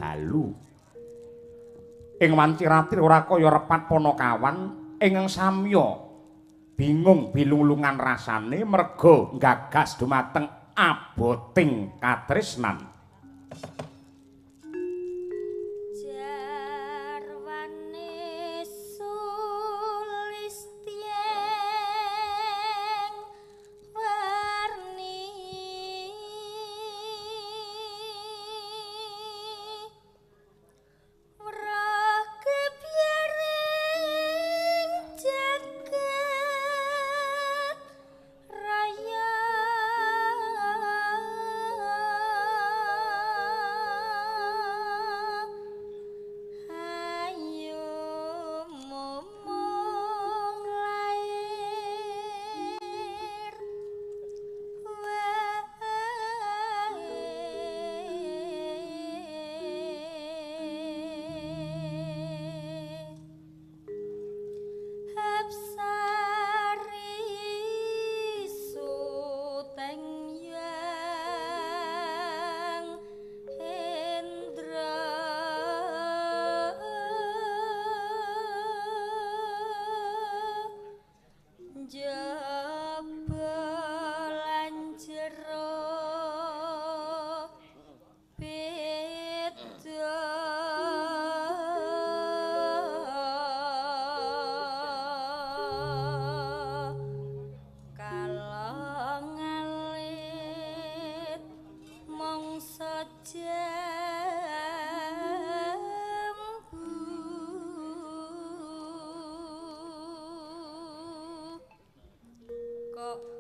dalu. Ing wanci ratri ora kaya repat panakawan ingkang samya bingung bilung-lungan rasane merga nggagas dumateng aboting katresnan.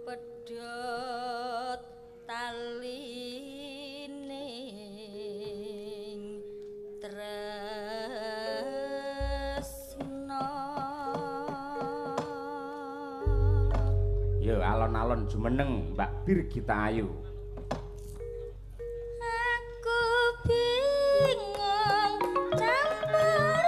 Pedhot talining tresna. Ya alon-alon jumeneng Mbak Birgita Ayu. Aku bingung campur.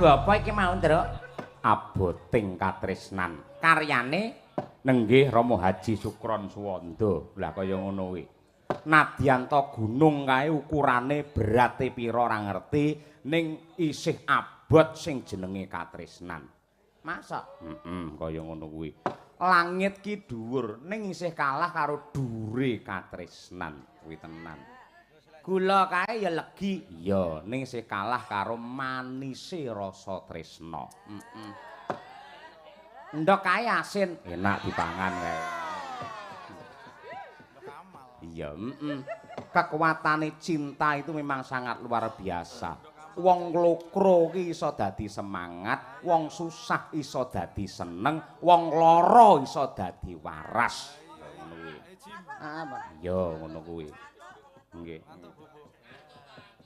Lagu apa iki mau, Ndruk? Aboting Katresnan. Karyane nenggih Rama Haji Sukron Suwanda. Lah kaya ngono kuwi. Nadyanta gunung kae ukurane berate pira ora ngerti, ning isih abot sing jenenge katresnan. Masa? Heeh, kaya ngono kuwi. Langit ki dhuwur ning isih kalah karo dhuwure katresnan. Kuwi tenan. Gula kae ya legi. Iya, ning isih kalah karo manise rasa tresna. Heeh. Endhog kae asin, enak dipangan kae. Iya, heeh. Kekuatane cinta itu memang sangat luar biasa. Wong lokro ki iso dadi semangat, wong susah iso dadi seneng, wong lara iso dadi waras. Ngono kuwi. Apa? Iya, ngono kuwi. Nggih.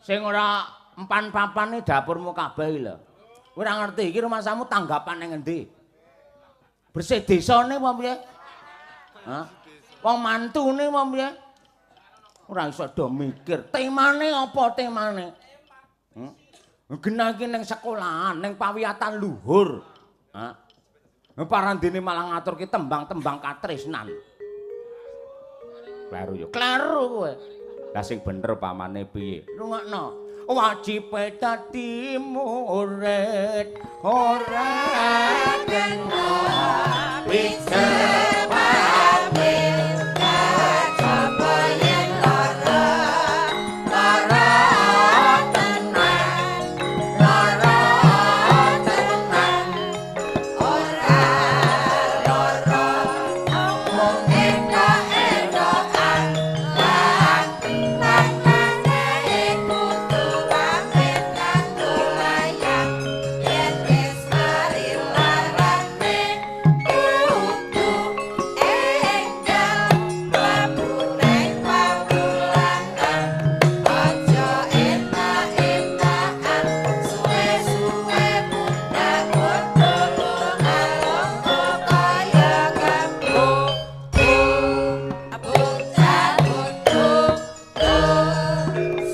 Sing ora empan papane dapurmu kabeh iki lho. Ora ngerti iki rumasamu tanggapan ning endi? Bersih desane apa piye? Hah? Wong mantune apa piye? Ora iso do mikir. Temane apa temane? Genah iki ning sekolahan, ning pawiyatan luhur. Hah? Parandene malah ngaturke tembang-tembang katresnan. Kleru ya. Kleru kowe. Lah sing bener pamane piye? Rungokno. Wajibe dadi murid ora kena pijer pamit kajaba yen lara lara tenan lara tenan ora lara mung entok-entokan lan lan maneh kudu pamit kanggo layang yen wis mari larane kudu enggal mlebu neng pamulangan aja enak-enakan suwe-suwe mundak bodho lunga-lunga kaya kebo bocah bodho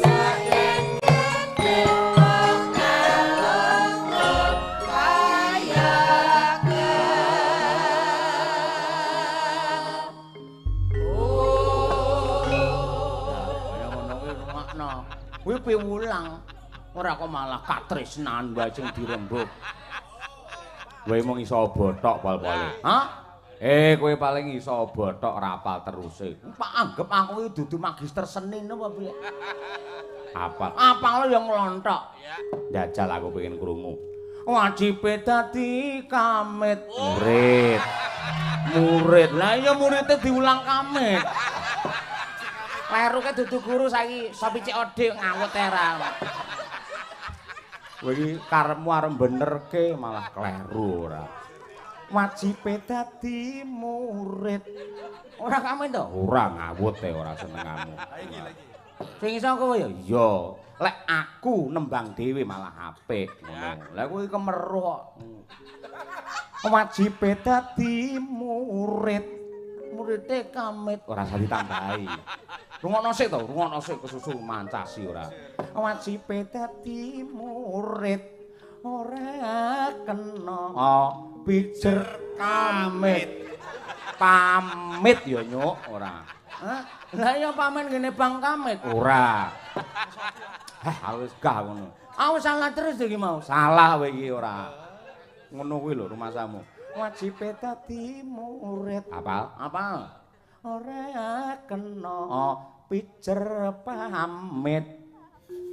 sayen gedhe wong ngalungguh kaya Kaya ngono kuwi rungokno. Kuwi piwulang. Ora kok malah katresnan wae sing dirembug. Kowe mung iso bothok pol-pole. Hah? Kowe paling iso bothok rapal teruse. Pak anggep aku iki dudu magister seni napa piye? Apal. Apal ya nglonthok. Jajal aku pengen krungu. Wajibe dadi kamit. Murid. Murid. Lah iya muridé diulang kamit. Kleru ke dudu guru saiki sopi COD ngawut era. Kowe iki karepmu arep benerke malah kleru ora. Wajibe dadi murid. Ora kamit to? Ora ngawut e ora senengamu. Sing iso kowe ya? Iya. Lek aku nembang dhewe malah apik ngono. Lah kowe kemeruh kok. Wajibe dadi murid. Muride kamit ora usah ditambahi. Rungokno sik to, rungokno sik kesusu mancasi ora. Wajibe dadi murid ora kena pijer kamit. Pamit ya nyuk ora. Hah? Lah iya pamen ngene Bang Kamit. Ora. Hah, wis gah ngono. Aku salah terus iki mau. Salah kowe iki ora. Ngono kuwi lho rumasamu. Wajibe dadi murid. Apal? Apal. Ora kena pijer pamit.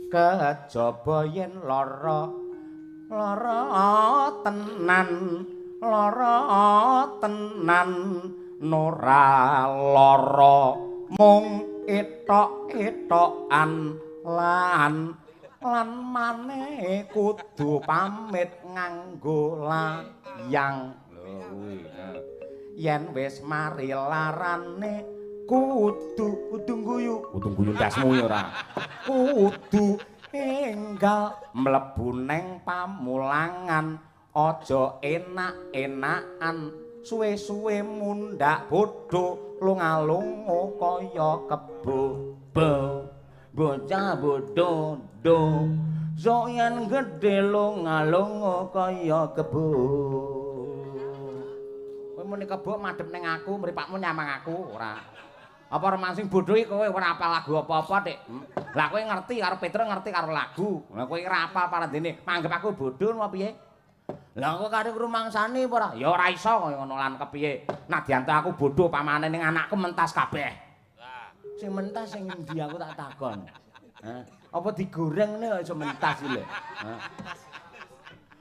Kejaba yen lara lara tenan, lara tenan, ora lara mung etok-etokan lan lan maneh kudu pamit nganggo layang. Lho kuwi. Yen wis mari larane kudu kudu guyu. Kudu guyu ndasmu ya ora. Kudu enggal mlebu neng pamulangan aja enak-enakan suwe-suwe mundhak bodho lunga-lunga kaya kebo. Bocah bodho do Sok yen gedhe lunga-lunga kaya kebo. Kowe muni kebo madhep ning aku, mripatmu nyamang aku ora. Apa ora sing bodho iki kowe ora apal lagu apa-apa, Dik. Lah kowe ngerti karo Petro ngerti karo lagu. Lah kowe ora apal parandene, manggep aku bodho apa piye? Lah kok karo rumangsane apa ora? Ya ora iso kaya ngono lan kepiye. Nadyan aku bodho pamane ning anakku mentas kabeh. Sing mentas sing endi aku tak takon. Hah? Apa digoreng ne kok iso mentas iki lho. Hah?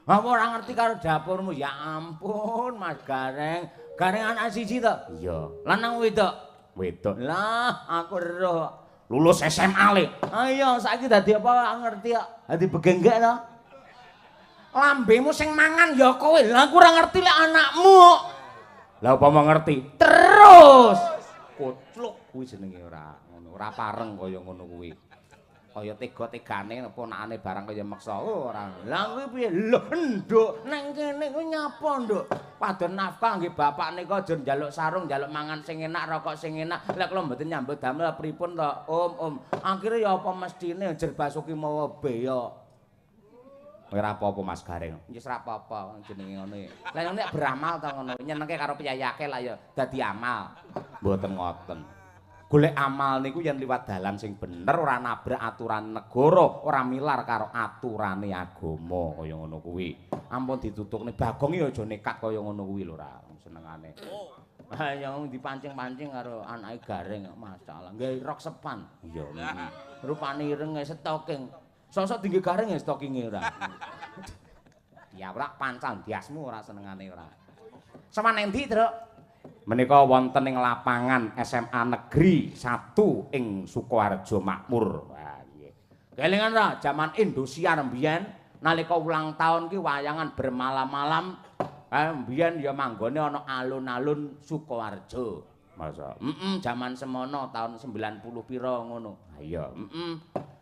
Apa ora ngerti karo dapurmu? Ya ampun, Mas Gareng. Gareng anak siji to? Iya. Lanang wedok? Wedok. Lah, aku roh lulus SMA le. Ayo saiki dadi apa ngerti kok. Dadi begenggek to. Lambemu sing mangan ya kowe. Lah aku ora ngerti lek anakmu. Lah apa mau ngerti? Terus. Kocluk kuwi jenenge ora ngono, ora pareng kaya ngono kuwi. Kaya tega-tegane ponakane barang kaya meksa ora. Lah kuwi piye? Lho, nduk, nang kene kuwi nyapa, Nduk? Padha nafkah nggih bapak nika aja njaluk sarung, njaluk mangan sing enak, rokok sing enak. Lek kula mboten nyambut damel pripun to, Om, Om? Akhire ya apa mestine jer basuki mawa beya. Ora apa-apa Mas Gareng. Wis ora apa-apa jenenge ngono. Lah nek beramal to ngono, nyenengke karo piyayake lah ya dadi amal. Mboten ngoten. Golek amal niku yen liwat dalan sing bener, ora nabrak aturan negara, ora milar karo aturane agama kaya ngono kuwi. Ampun ditutukne Bagong ya aja nekat kaya ngono kuwi lho ora senengane. Ha ya dipancing-pancing karo anake Gareng masalah. Nggawe rok sepan. Iya. Rupane ireng stoking. Sosok tinggi Gareng ya stokinge ora. Diawrak pancal ndiasmu ora senengane ora. Sowan endi, Truk? Menika wonten ing lapangan SMA Negeri 1 ing Sukoharjo Makmur. Wah, nggih. Kelingan ra jaman Indosiar mbiyen nalika ulang tahun ki wayangan bermalam-malam. Mbiyen ya manggone ana alun-alun Sukoharjo. Masa? Heeh, jaman semono tahun 90 pira ngono. Ha iya, heeh.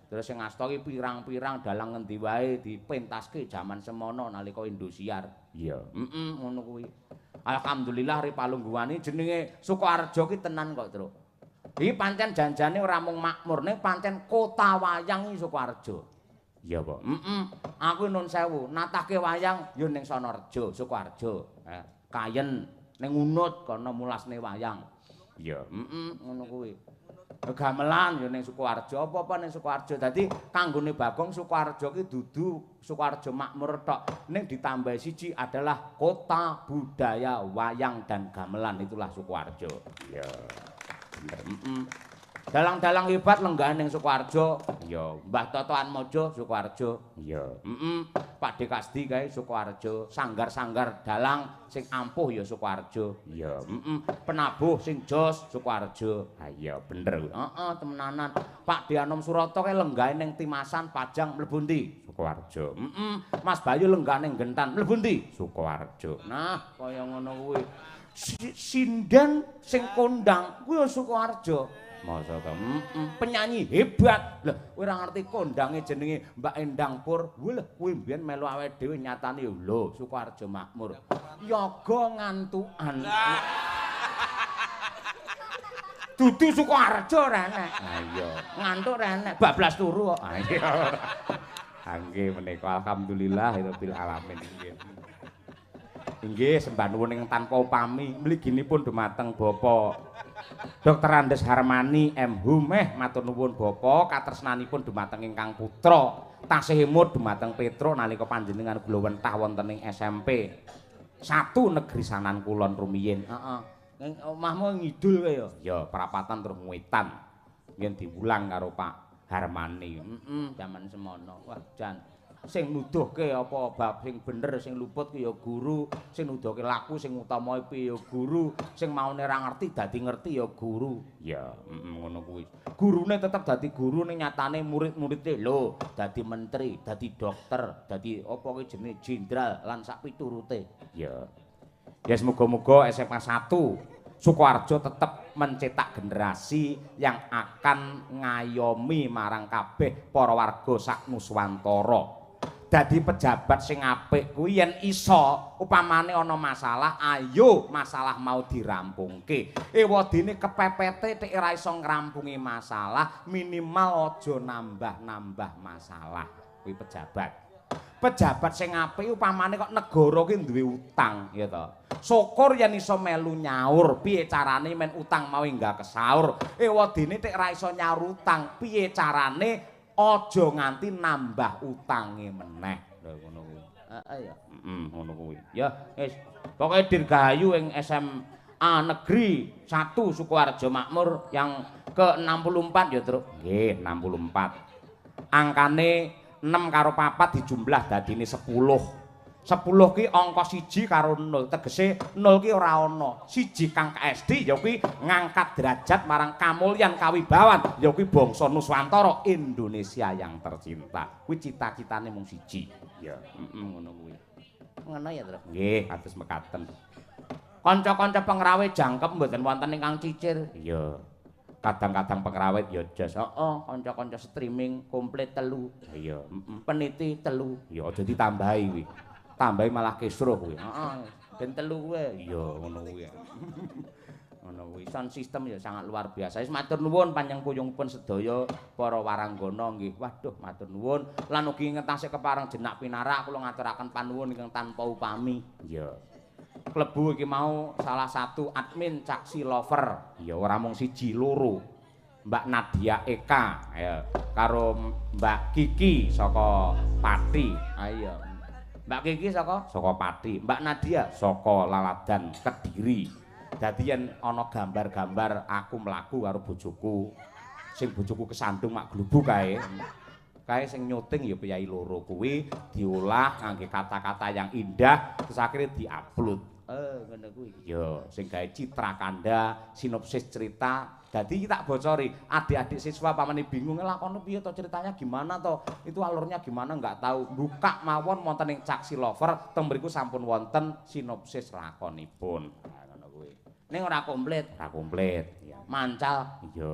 Terus sing ngasta ki pirang-pirang dalang ngendi wae dipentaske jaman semono nalika Indosiar. Iya, heeh, ngono kuwi. Alhamdulillah ri palungguhane jenenge Sukoharjo ki tenan kok, Truk. Iki pancen janjane ora mung makmur ning pancen kota wayang iki Sukoharjo. Iya, Pak. Heeh. Aku nun sewu, natahke wayang yo ning Sonorejo, Sukoharjo. Kayen ning Unut kono mulasne wayang. Iya, heeh, ngono kuwi. Gamelan yo ning Sukoharjo, apa-apa ning Sukoharjo. Dadi kanggone Bagong Sukoharjo ki dudu Sukoharjo makmur tok, ning ditambah siji adalah kota budaya wayang dan gamelan, itulah Sukoharjo. Iya. Bener. Heeh. Dalang-dalang hebat lenggah ning Sukoharjo. Iya, Mbah Toto Atmojo Sukoharjo. Iya. Heeh. Pak De Kasdi kae Sukoharjo. Sanggar-sanggar dalang sing ampuh ya Sukoharjo. Iya. Heeh. Penabuh sing jos Sukoharjo. Ha iya bener. Heeh, temenanan. Pak De Anom Suroto kae lenggahe ning Timasan Pajang mlebu ndi? Sukoharjo. Heeh. Mas Bayu lenggah ning Gentan mlebu ndi? Sukoharjo. Nah, kaya ngono kuwi. Sinden sing kondang kuwi ya Sukoharjo. Masa to? Penyanyi hebat. Lho, kowe ora ngerti kondange jenenge Mbak Endang Pur. Lho, kuwi mbiyen melu awake dhewe nyatane lho Sukoharjo Makmur. Yoga ngantukan. Dudu Sukoharjo ora enek. Ha iya, ngantuk ora enek, bablas turu kok. Ha iya. Nggih menika alhamdulillah rabbil alamin nggih. Nggih sembah nuwun ing tanpa upami mliginipun dumateng Bapak Dr. Andes Harmani M. Hum matur nuwun Bapak katresnanipun dumateng ingkang putra tasih emut dumateng Petro nalika panjenengan kula wentah wonten ing SMP 1 Negeri Sanan Kulon rumiyin. Heeh. Ning omahmu ngidul kae ya? Ya, perapatan terus wetan. Yen diwulang karo Pak Harmani. Heeh, jaman semono. Wah, jan sing nuduhke apa bab sing bener sing luput ki ya guru, sing nuduhke laku sing utama piye ya guru, sing maune ora ngerti dadi ngerti ya guru. Ya, ngono kuwi. Gurune tetep dadi guru ning nyatane murid-muride lho dadi menteri, dadi dokter, dadi apa ki jenenge jenderal lan sak piturute. Ya. Ya semoga-moga SMA 1 Sukoharjo tetep mencetak generasi yang akan ngayomi marang kabeh para warga sak Nuswantara. Dadi pejabat sing apik kuwi yen iso upamane ana masalah, ayo masalah mau dirampungke. Ewadene kepepete tek ora iso ngrampungi masalah, minimal aja nambah-nambah masalah. Kuwi pejabat. Pejabat sing apik upamane kok negara ki duwe utang, ya to. Syukur yen iso melu nyaur, piye carane men utang mau enggak kesaur. Ewadene tek ra iso nyaur utang, piye carane aja nganti nambah utange meneh. Lho ngono kuwi. Heeh ya. Heeh, ngono kuwi. Ya wis. Pokoke dirgahayu ing SMA Negeri 1 Sukoharjo Makmur yang ke-64 ya, Truk. Nggih, 64. Angkane 6 karo 4 dijumlah dadine 10. 10 ki angka 1 karo 0, tegese 0 ki ora ana. 1 kang KSD ya kuwi ngangkat derajat marang kamulyan kawibawan, ya kuwi bangsa Nuswantara Indonesia yang tercinta. Kuwi cita-citane mung siji. Ya, heeh ngono kuwi. Ngono ya, Truk. Nggih, kados mekaten. Kanca-kanca pengrawit jangkep mboten wonten ingkang cicir. Iya. Kadang-kadang pengrawit ya jos. Heeh, kanca-kanca streaming komplit 3. Iya, heeh. Peniti 3. Ya aja ditambahi kuwi. Tambahi malah kisruh kuwi. Heeh, ben 3 kuwi. Iya, ngono kuwi. Ngono kuwi. Sound system ya sangat luar biasa. Wis matur nuwun panjangkuyungipun sedaya para waranggana nggih. Waduh, matur nuwun. Lan ugi ngentasih kepareng jenak pinarak kula ngaturaken panuwun ingkang tanpa upami. Iya. Klebu iki mau salah satu admin Caksi Lover. Ya ora mung siji loro. Mbak Nadia Eka ya karo Mbak Kiki saka Pati. Ayo. Mbak Kiki saka Pati, Mbak Nadia saka Laladan Kediri. Dadi yen ana gambar-gambar aku mlaku karo bojoku, sing bojoku kesandung mak glubu kae. Kae sing nyuting ya piyai loro kuwi diolah ngangge kata-kata yang indah terus akhirnya diupload. Ngono kuwi. Ya, sing gawe citra kanda, sinopsis cerita. Dadi tak bocori, adik-adik siswa pamane bingung lakone piye to ceritanya gimana to? Itu alurnya gimana enggak tahu. Buka mawon wonten ing Caksi Lover, teng mriku sampun wonten sinopsis lakonipun. Nah, ngono kuwi. Ning ora komplit, ora komplit. Iya. Mancal. Iya.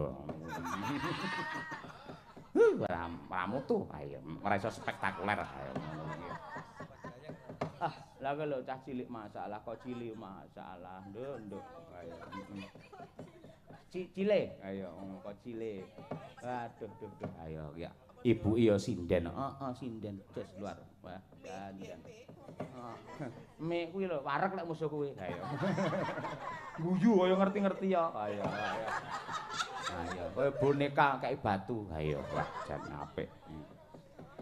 Ora mutu, ayo, ora iso spektakuler. Ayo ngono kuwi. Ah, lha kowe lho cah cilik masalah kok cilik masalah. Nduk, nduk. Ayo. Cile, ayo kok cile. Waduh, duh, duh. Ayo ya. Ibu iya sinden. Heeh, sinden jos luar. Wah, dandan. Mik kuwi lho wareg lek musuh kuwi. Ayo. Guyu kaya ngerti-ngerti ya. Ayo, ayo. Ayo, kaya boneka kaya batu. Ayo, wah jan apik.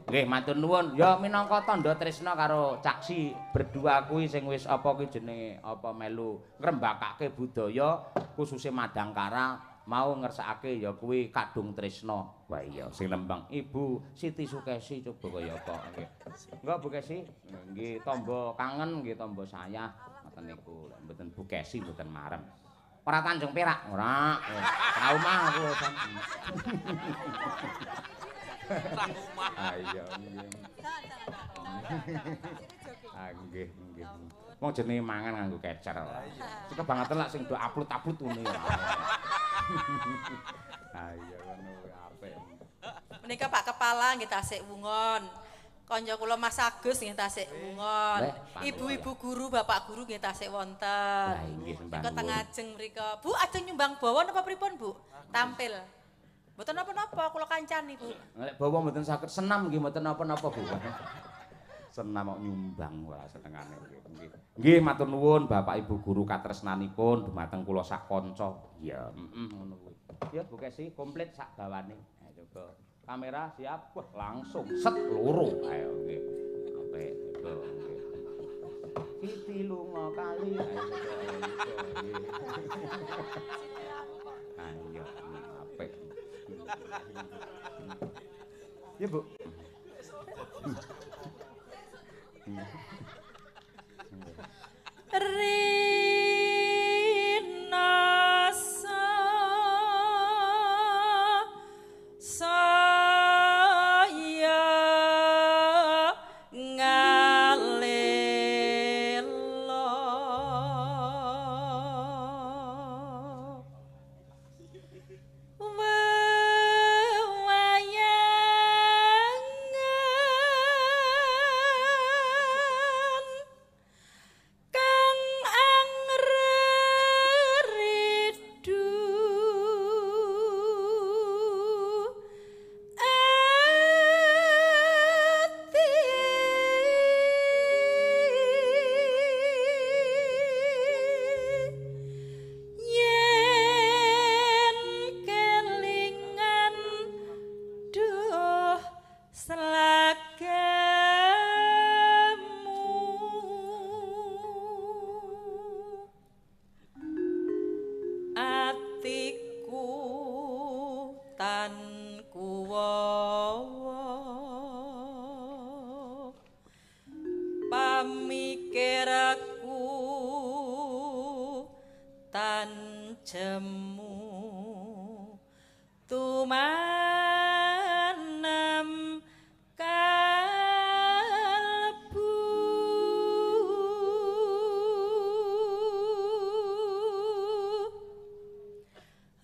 Nggih, matur nuwun. Ya minangka tandha tresna karo Caksi berdua kuwi sing wis apa kuwi jenenge apa melu ngrembakake budaya khususe Madangkara mau ngersakake ya kuwi Kadung Tresna. Wah iya sing nembang Ibu Siti Sukesi coba kaya apa nggih. Engko Bu Kesi nggih tamba kangen nggih tamba sayah ngoten niku. Lek mboten Bu Kesi mboten marem. Ora Tanjung Perak, ora. Trauma aku sampean. Trauma. Ayo nggih. Ah nggih nggih. Wong jenenge mangan nganggo kecer. Sing kebangetan lak sing do upload-upload ngono ya. Ayo ngono apik. Menika Pak Kepala nggih tasik wungon. Kanca kula Mas Agus nggih tasik wungon. Ibu-ibu guru, bapak guru nggih tasik wonten. Lah nggih sembah. Mriko teng ajeng mriko. Bu ajeng nyumbang bawa napa pripun, Bu? Tampil. Mboten napa-napa kula kancani, Bu. Nek bawa mboten saged senam nggih mboten napa-napa, Bu. Senam kok nyumbang ora senengane nggih. Nggih matur nuwun Bapak Ibu guru katresnanipun dumateng kula sak kanca. Iya, heeh ngono kuwi. Ya Bu Kesi komplit sak gawane. Ayo coba. Kamera siap. Wah, langsung set loro. Ayo nggih. Apik coba nggih. Siti lunga kali. Ayo coba nggih. Ayo apik. Ya, Bu. Rina saya ngalelo wewayangan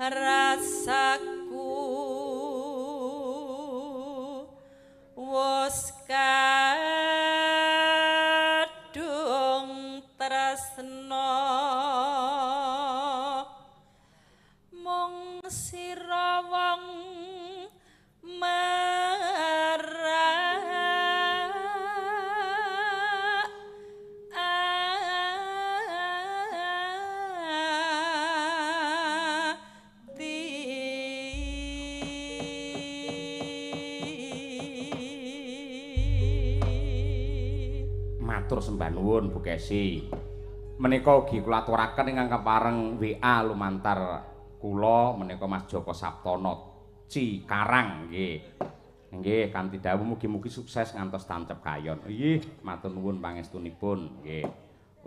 Rasaku wis kadung tresna mung sira wong Matur sembah nuwun Bu Kesi. Menika ugi kula aturaken ingkang kepareng WA lumantar kula menika Mas Joko Saptono Cikarang nggih. Nggih kanthi dawuh mugi-mugi sukses ngantos tancep kayon. Nggih, matur nuwun pangestunipun nggih.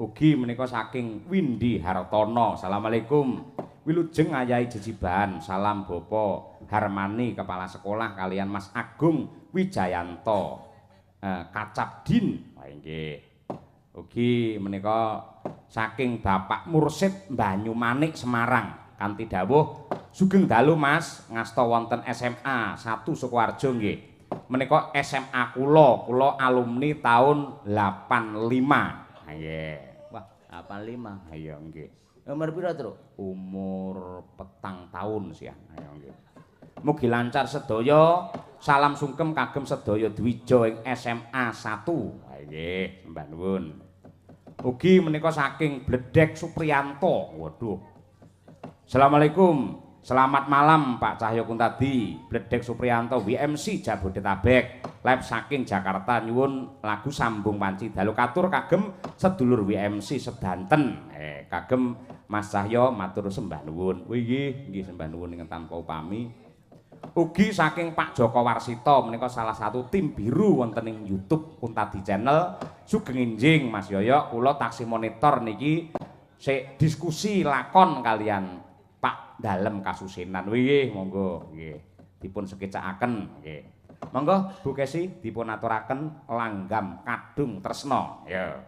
Ugi menika saking Windi Hartono. Assalamualaikum. Wilujeng ayahi jejibahan. Salam Bapak Harmani kepala sekolah kalian Mas Agung Wijayanto. Kacabdin. Nggih. Ugi menika saking Bapak Mursid Banyumanik Semarang kanthi dawuh sugeng dalu Mas ngasta wonten SMA 1 Sukoharjo nggih. Menika SMA kula, kula alumni tahun 85. Nggih. Wah, 85. Iya nggih. Umur pira, Truk? Umur 7 tahun sih. Ayo nggih. Mugi lancar sedaya. Salam sungkem kagem sedaya dwija ing SMA 1. Nggih, sembah nuwun. Ugi menika saking Bledek Supriyanto. Waduh. Assalamualaikum. Selamat malam Pak Cahyo Kuntadi. Bledek Supriyanto WMC Jabodetabek. Live saking Jakarta nyuwun lagu Sambung Panci dalu katur kagem sedulur WMC sedanten. Kagem Mas Cahyo matur sembah nuwun. Nggih, nggih sembah nuwun ingkang tanpa upami. Ugi saking Pak Joko Warsito menika salah satu tim biru wonten ing YouTube Kuntadi Channel. Sugeng enjing Mas Yoyo, kula taksih monitor niki sik diskusi lakon kalian Pak Dalem Kasusenan. Nggih, monggo nggih dipun sekecakaken nggih. Monggo Bu Kesi dipun aturaken langgam kadung tresna. Ya.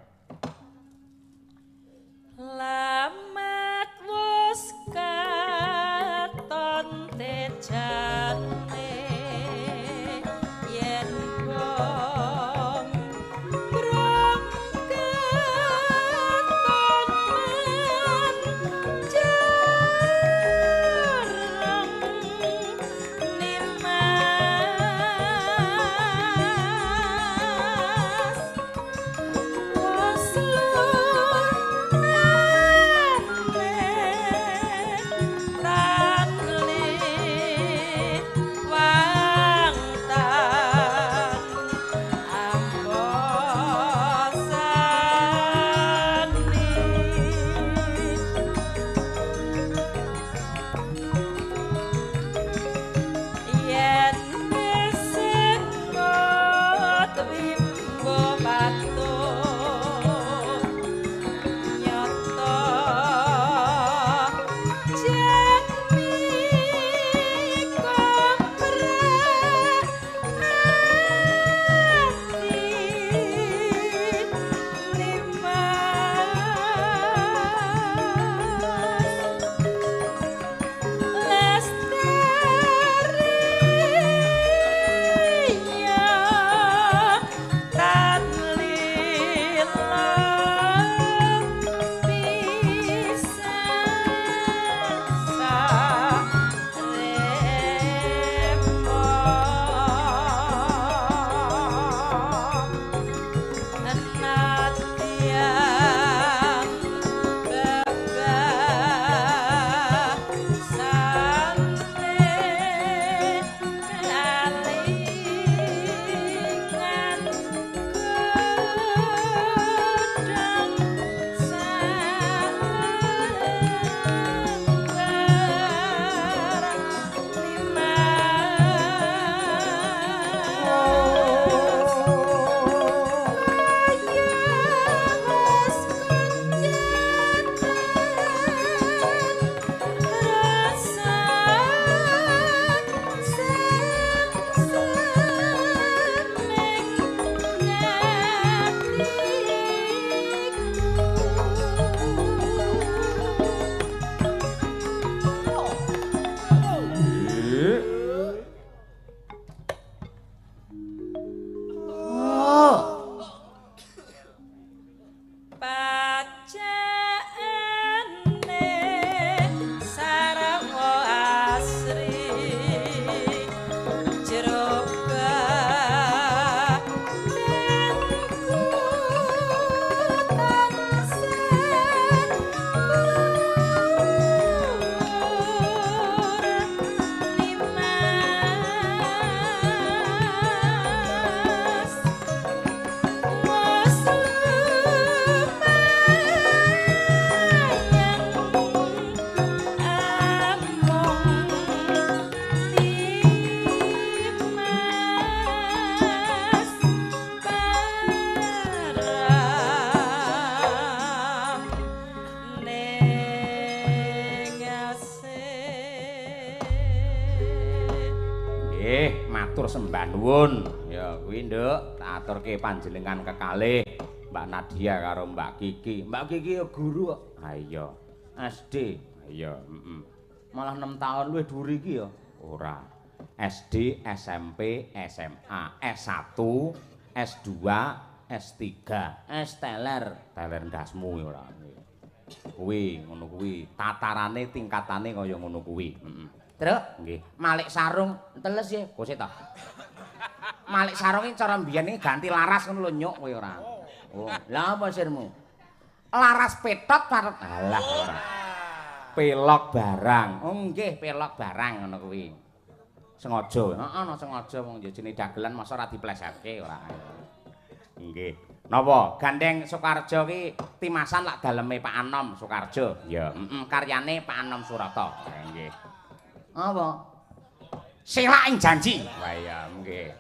Lamat wis katon tejane yen gong brong katon menjereng nimas wis luar. Kerajaane Sarwa asri jero batinku tansah nimas wis lumayan amung timas param ning asih. Nggih, matur sembah nuwun. Ya kuwi, Nduk, tak aturke panjenengan kekalih Mbak Nadia karo Mbak Kiki. Mbak Kiki ya guru kok. Ha iya. SD. Ha iya, heeh. Malah 6 tahun luwih dhuwur iki ya. Ora. SD, SMP, SMA, S1, S2, S3, S teler, teler ndasmu ya ora. Kuwi ngono kuwi, tatarane tingkatane kaya ngono kuwi. Heeh. Truk, nggih. Malik sarung teles ya, kose ta. Malik sarung iki cara mbiyen iki ganti laras ngono lho nyuk kowe ora. Oh, lha apa sirmu? Laras petot parut. Alah ora. Pelok barang. Oh nggih, pelok barang ngono kuwi. Sengaja. Heeh, ana sengaja wong ya jenenge dagelan masa ora diplesetke ora. Nggih. Napa? Gandeng Sukarjo ki timasan lak daleme Pak Anom Sukarjo. Ya, heeh, karyane Pak Anom Surata. Nggih. Apa? Selak ing janji. Wah iya, nggih.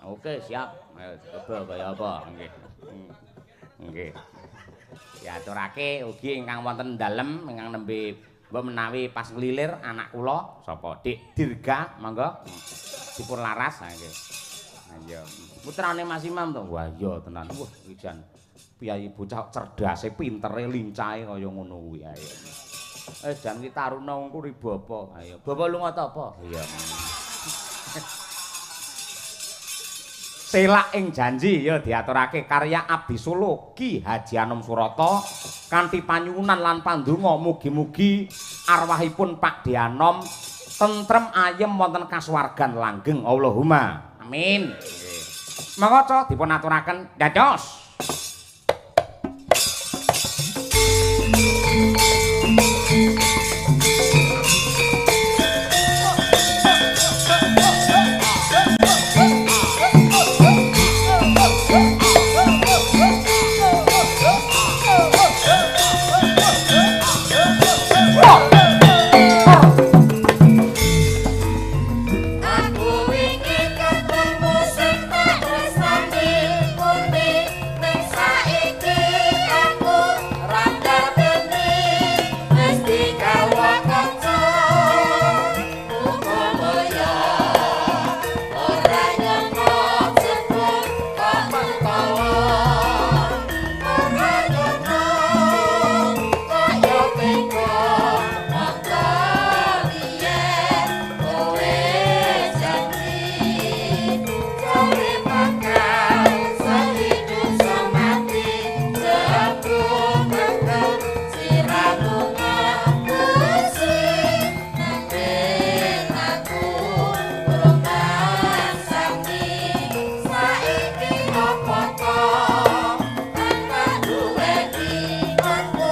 Oke, siap. Ayo coba kaya apa? Nggih. Nggih. Diaturake ugi ingkang wonten dalem ingkang nembe mbok menawi pas nglilir anak kula sapa? Dik Dirga, monggo. Dipun laras. Ha nggih. Ayo. Putrane Mas Imam to? Wah iya tenan. Wah iki jan piyayi bocah cerdase, pintere, lincahe kaya ngono kuwi. Ayo. Jan ki taruna nguri bapa. Ayo. Bapa lunga ta apa? Iya. Selak ing janji ya diaturake karya Abdi Solo Ki Haji Anom Surata kanthi panyuwunan lan pandonga mugi-mugi arwahipun Pak De Anom tentrem ayem wonten kasuwargan langgeng. Allahumma amin. Nggih. Monggo ca dipun aturaken dados. Aku wingi ketemu sing tak tresnani murni ning saiki aku rada beni wis digawa kanca upamaya ora nyangka jebul kok mentawa ora nyangka kaya tega mangka biyen kowe janji kowe bakal sehidup semati jebul bakal siramu ngapusi nanging aku rumangsani saiki apa to tak duweni aku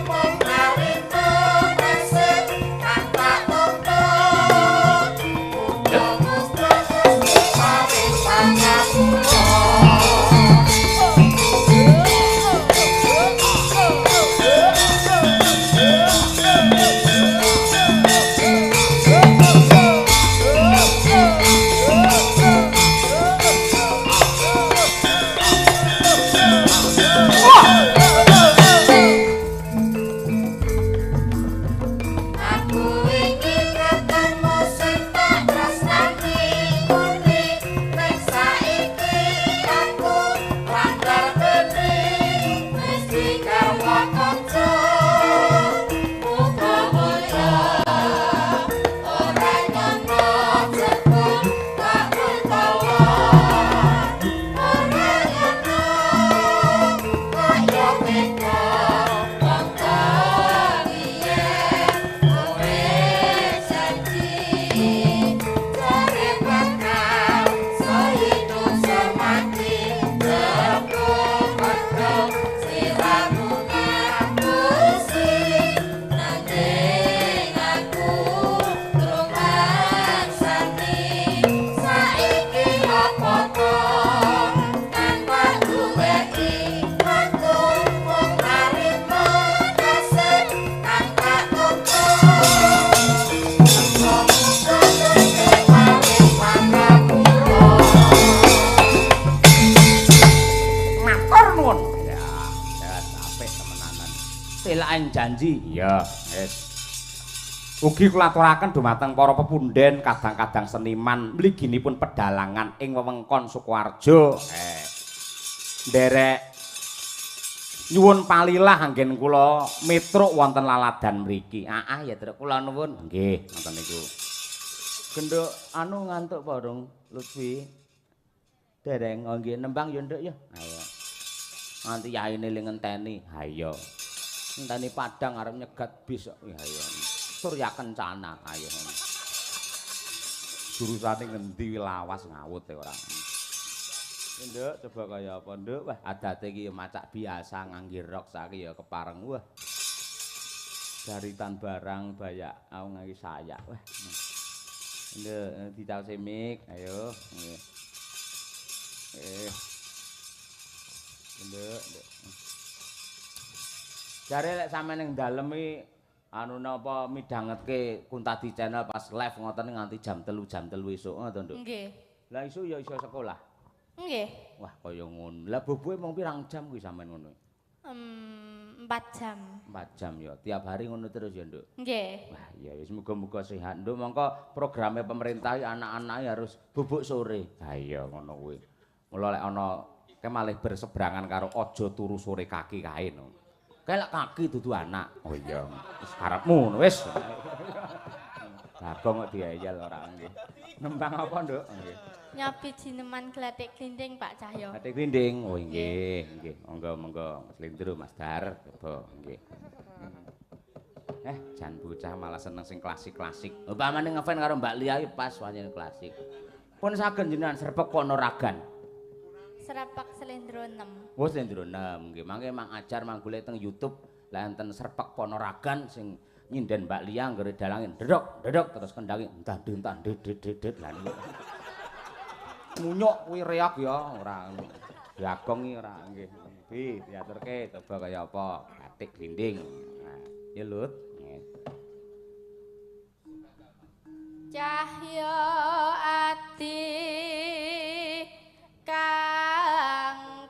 mung narima nasib kang tak tompo. Muga Gusti paring pangapura. Aku wingi ketemu sing tak tresnani murni ning saiki aku rada beni wis digawa kanca muga mulya ora nyangka jebul tak mentawa ora nyangka kaya tega. Telaken janji. Iya, wis. Ugi kula aturaken dumateng para pepunden kadang-kadang seniman mliginipun pedalangan ing wewengkon Sukoharjo. Nderek nyuwun palilah anggen kula mitruk wonten laladan mriki. Ah ya Truk, kula nuwun. Nggih, ngoten niku. Genduk anu ngantuk apa rung Lutfi? Dereng, oh nggih nembang ya nduk ya. Ayo. Nganti yaine le ngenteni. Ha iya. Ngenteni padang arep nyegat bis kok. Ha iya. Surya Kencana ayo. Jurusane ngendi lawas ngawut e ora. Nduk, coba kaya apa, Nduk? Wah, adate iki ya macak biasa ngangge rok saiki ya kepareng. Wah. Jaritan barang bayak aku ngangge sayak. Wah. Nduk, dicawose mik, ayo. Nggih. Nduk, nduk. Jare lek sampeyan ning dalem iki anu napa midhangetke Kuntadi Channel pas live ngoten nganti jam 3 esuk ngoten, Nduk. Nggih. Lah isuk ya iso sekolah. Nggih. Wah, kaya ngono. Lah boboke mung pirang jam kuwi sampean ngono? 4 jam. 4 jam ya. Tiap hari ngono terus ya, Nduk. Nggih. Wah, ya wis muga-muga sehat, Nduk. Mongko programe pemerintah anak-anak harus bubuk sore. Ha iya ngono kuwi. Mula lek ana kemalih berseberangan karo aja turu sore kaki kae no. Kae lek kaki dudu anak. Oh iya. Wis karepmu ngono wis. Bagong kok diayal ora nggih. Nembang apa, Nduk? Nggih. Nyapi jineman glathik glinding, Pak Cahyo. Glathik glinding. Oh nggih, nggih. Monggo monggo Slendro Mas Dar, coba nggih. Jan bocah malah seneng sing klasik-klasik. Umpamane ngefan karo Mbak Lia iki pas wancine klasik. Pun saged jenengan srepek Ponoragan. Srepek Slendro 6. Oh, Slendro 6. Nggih, mangke mang ajar mang golek teng YouTube lah enten srepek Ponoragan sing nyinden Mbak Lia anggere dalange ndedok ndedok terus kendange endah endah dedet lah niku. Munyuk kuwi reok ya ora. Bagong iki ora nggih. Bi diaturke coba kaya apa? Batik glinding. Nah, ya Lut. Nggih. Cahya ati kang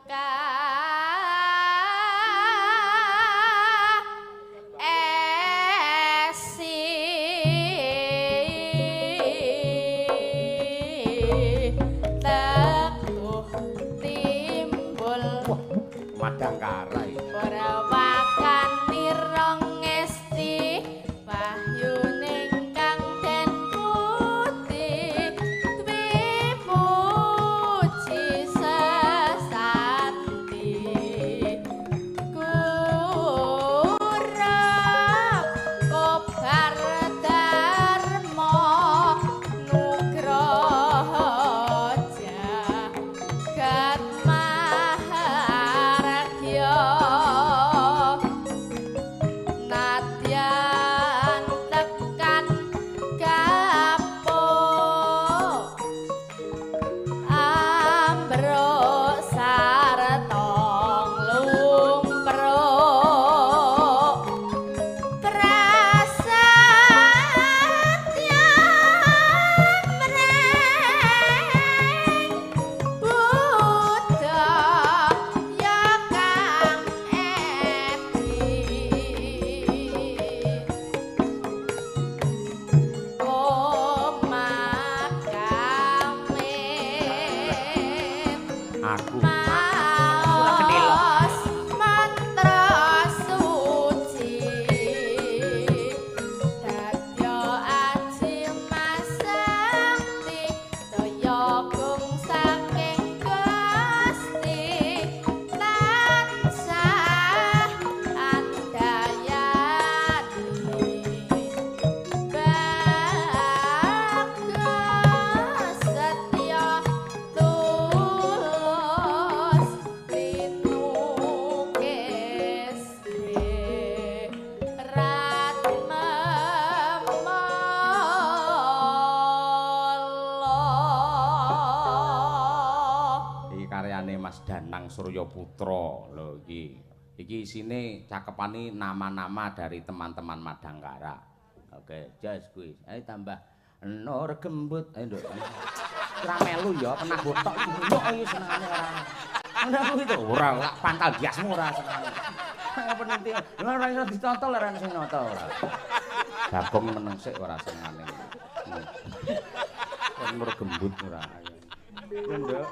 esi teguh timbul. Wah, madangkara iki. Prawakan nirong ngesti wahyuning kang den putih dwi puji sesanti kurang kobar dharma nugroho jagat maharagya nadyan tekan gapo ambruk sarta nglumpruh prasetya mreng Buddha ya kang edi komat kamit Aku. maos mantra suci dadya aji masakti daya gung saking Gusti tansah andayani bagus setya tulus linukis rat memala. Iki karyane Mas Danang Surya Putra. Lho iki. Iki isine cakepane nama-nama dari teman-teman Madangkara. Oke, jos kuwi. Ayo tambah Nur Gembut. Ayo nduk. Ora melu ya, pernah botok iki. Mbok iki senengane ora. Ngono kuwi to. Ora, lak pantal biasmu ora senengane. Peniti. Ora iso ditata ora sing nata ora. Bagong meneng sik ora senengane. Kon gembut ora. Nduk, nduk.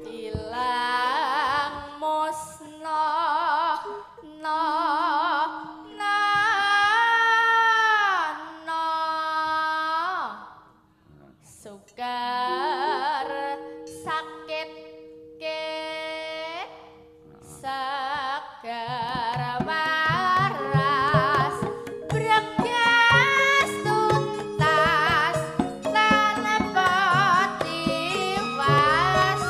Ilang musna na na na sukar sakit ke segar waras bregas tuntas tanpa tiwas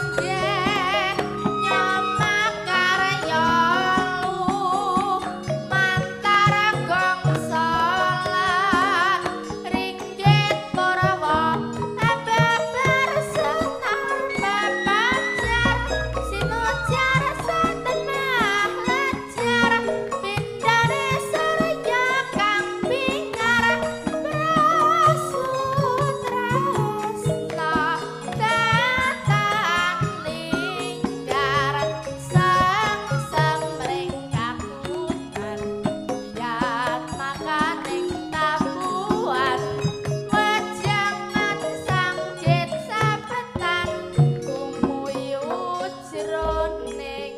nyamakarya mantar gongsolan ringgit purwa babar senar babajar sinujar satemah lejar pindane surya kang bingar prasutrasna datan lingkar sang semring kakutan yat makaning tabuhan wejangan sanggit sabetan gumuyu jroning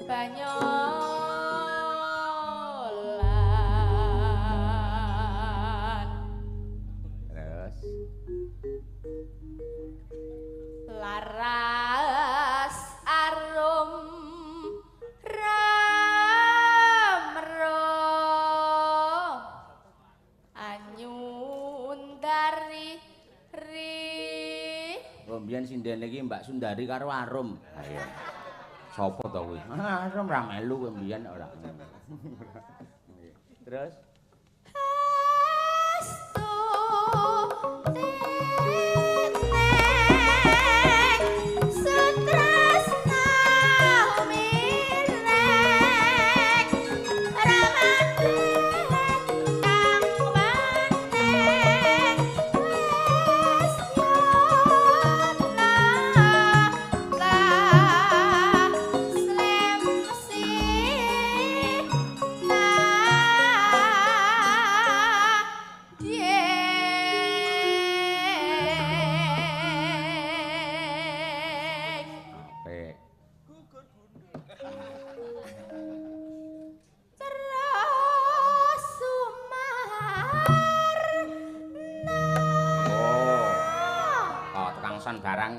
banyolan. Terus Laras arum ramro anyundari ri. Oh, mbiyen sindene iki Mbak Sundari karo Arum. Ha iya. Sopo to kuwi? Arum ra melu kowe mbiyen ora. Terus Astu tinek sutrasna mirek ramadan kang wanek wis nyona ta slemsi na yeng. Apik. Terus Sumarna. Oh. Oh, tukang son barang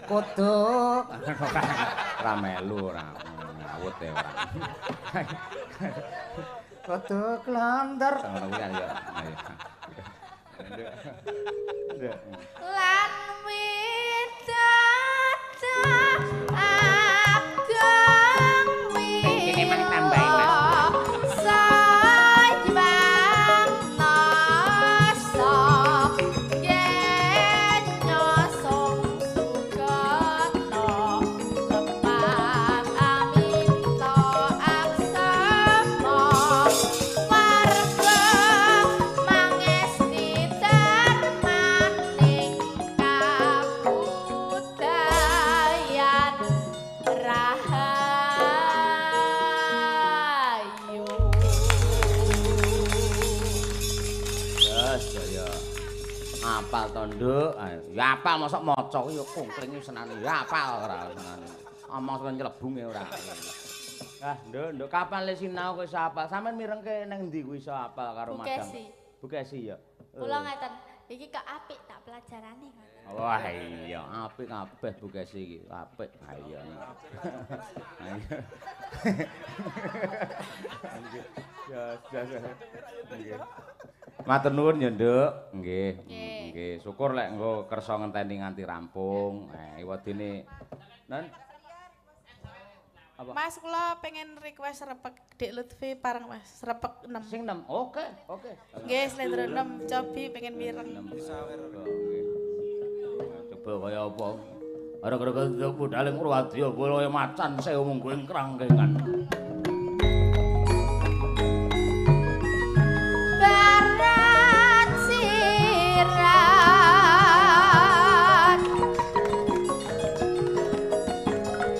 kudu ora melu ora ngawut ya ora. Kudu klender ngono kuwi kan ya. Ayo. Nduk. Lan widada ageng Kene mang tambahi, Mas. Sayang nasa yenyo sung sugata tepat aminta aksama warga mangesti darmaning kabudayan rahayu. Yes, ya ya. Apal to, Nduk. Ya apal mosok maca kuwi ya kungkling senane. Ya apal ora senane. Omong saka nyelebunge ora. Ah, Nduk, Nduk, kapan le sinau kowe iso apal? Sampeyan mirengke nang endi kuwi iso apal karo Bu madam? Kesi. Bu Kesi ya. Kula ngeten, iki kok apik tak pelajarane ngoten. Wah iya, apik kabeh Bu Kesi iki, apik. Ha iya. Ya, ya, nggih. Matur nuwun ya, Nduk. Nggih. Nggih, syukur lek engko kersa ngenteni nganti rampung. Iwadene Nen. Apa? Mas, kula pengen request serepek Dik Lutfi pareng Mas, serepek 6. Sing 6. Oke, oke. Nggih, slendro 6, cobi pengen mireng. Coba kaya apa? Arek-arek budale Purwadya kaya macan sewu mungguh ing krangkengan. Barat sirat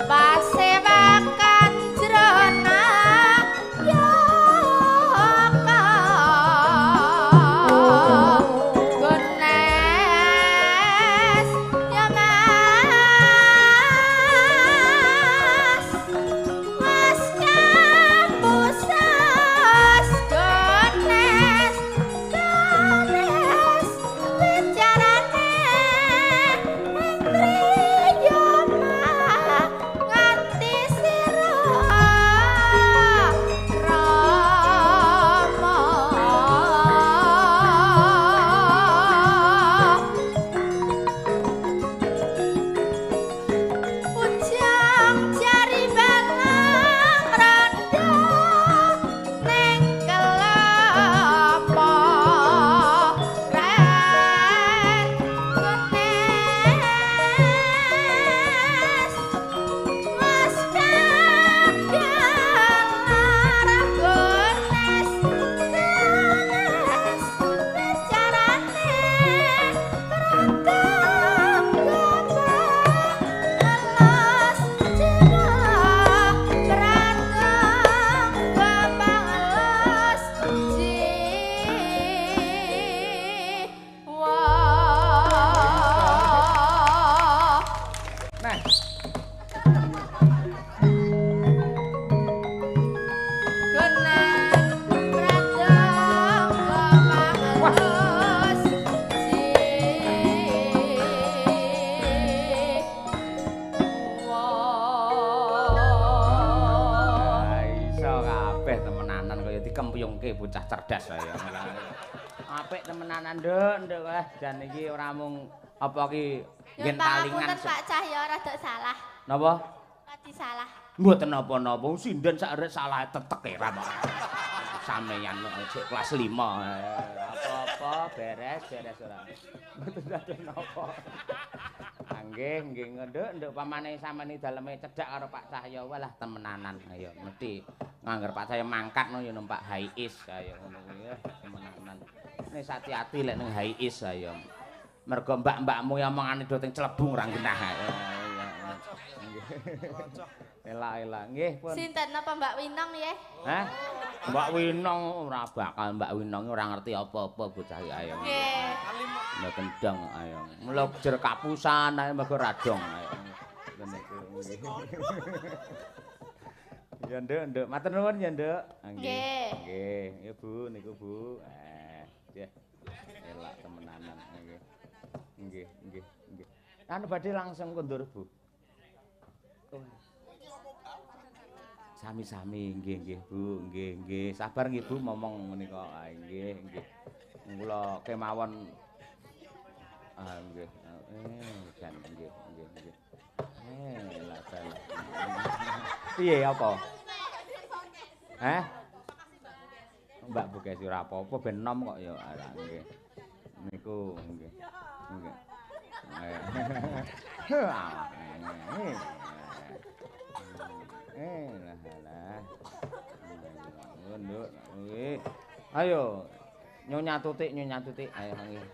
pasewakan jrona Dikempyungke bocah cerdas ayo. Apik temenanan, Nduk, Nduk. Wah, jan iki ora mung apa ki ngen talingan. Pak Cahyo rada salah. Napa? Tadi salah. Mboten napa-napa, sinden sak arek salah tetek e ra. Sampeyan sik kelas 5. Apa-apa beres-beres ora. Mboten ada napa. Nggih, nggih, Nduk, Nduk pamane sampeyan daleme cedhak karo Pak Cahyo, walah temenanan. Ayo mesti ngangger Pak Cahyo mangkat no ya numpak Hiace ayo ngono kuwi temenanan. Nek ati-ati lek ning Hiace ayo. Mergo mbak-mbakmu ya omongane do teng clebung ora genah. Elak-elak nggih pun. Sinten napa Mbak Winong nggih? Hah? Mbak Winong ora bakal Mbak Winong ora ngerti apa-apa bocah iki ayo. Nggih. Mboten dong ayo. Mula jer kapusan ae mergo ra dong ayo. Ya Nduk, Nduk, matur nuwun ya Nduk. Nggih. Nggih, ya Bu niku Bu. Ya. Elak temenanan nggih. Nggih, nggih, nggih. Anu badhe langsung kondur Bu. Sami-sami nggih nggih Bu, nggih nggih. Sabar nggih Bu momong menika. Nggih nggih. Kula kemawon nggih. Jan nggih nggih nggih. Lah salah. Piye apa? Hah? Mbak Bukesi ora apa-apa ben nom kok ya nggih. Niku nggih. Nggih. Lah lah. Nduk, nggih. Ayo Nyonya Tutik, Nyonya Tutik, ayo nggih.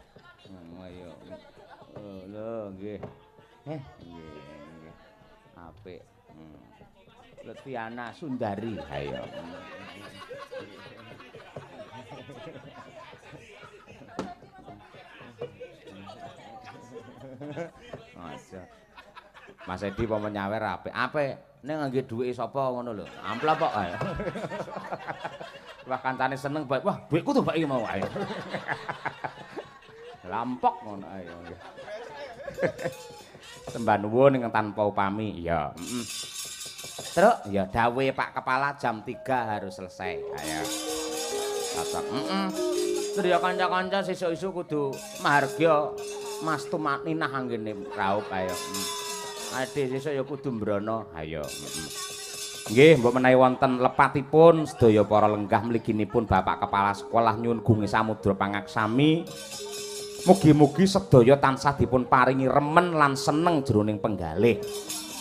Ayo. Lho nggih. Nggih, nggih. Apik. Letiana Sundari, ayo. Aja. Mas Edi pomo nyawer apik. Apik. Ning ngangge dhuwite sapa ngono lho. Amplop kok. Wah kancane seneng bae. Wah, dhuwitku to Mbak iki mau ayo. Lampok ngono ayo. Sembah nuwun ingkang tanpa upami. Iya, heeh. Truk, ya dawuhe Pak Kepala jam 3 harus selesai. Ayo. Cocok. Heeh. Terus ya kanca-kanca sesuk-isuk kudu mahargya Mas Tumaninah anggene raup ayo. Ade sesuk ya kudu mbrana. Ayo. Nggih, mbok menawi wonten lepatipun sedaya para lenggah mliginipun Bapak Kepala Sekolah nyuwun gunge samudra pangaksami. Mugi-mugi sedaya tansah dipun paringi remen lan seneng jroning penggalih.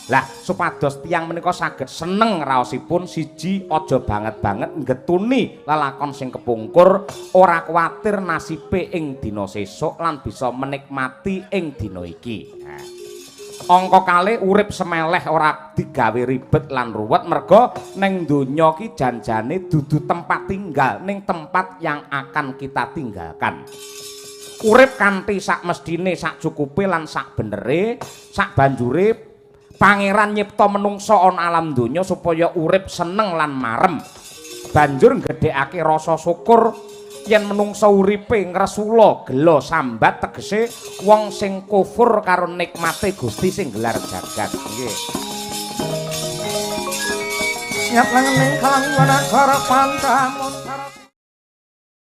Lah, supados tiyang menika saged seneng raosipun siji aja banget-banget nggetuni lelakon sing kepungkur, ora kuwatir nasibe ing dina sesuk lan bisa menikmati ing dina iki. Nah. Angka kalih urip semeleh ora digawe ribet lan ruwet merga ning donya ki janjane dudu tempat tinggal ning tempat yang akan kita tinggalkan. Urip kanthi sak mestine, sak cukupe lan sak benere, sak banjure Pangeran nyipta menungsa ana alam donya supaya urip seneng lan marem. Banjur nggedhekake rasa syukur yen menungsa uripe ngresula gela sambat tegese wong sing kufur karo nikmate Gusti sing gelar jagat. Nggih. Nyap lengening kalang wanagara pantamun.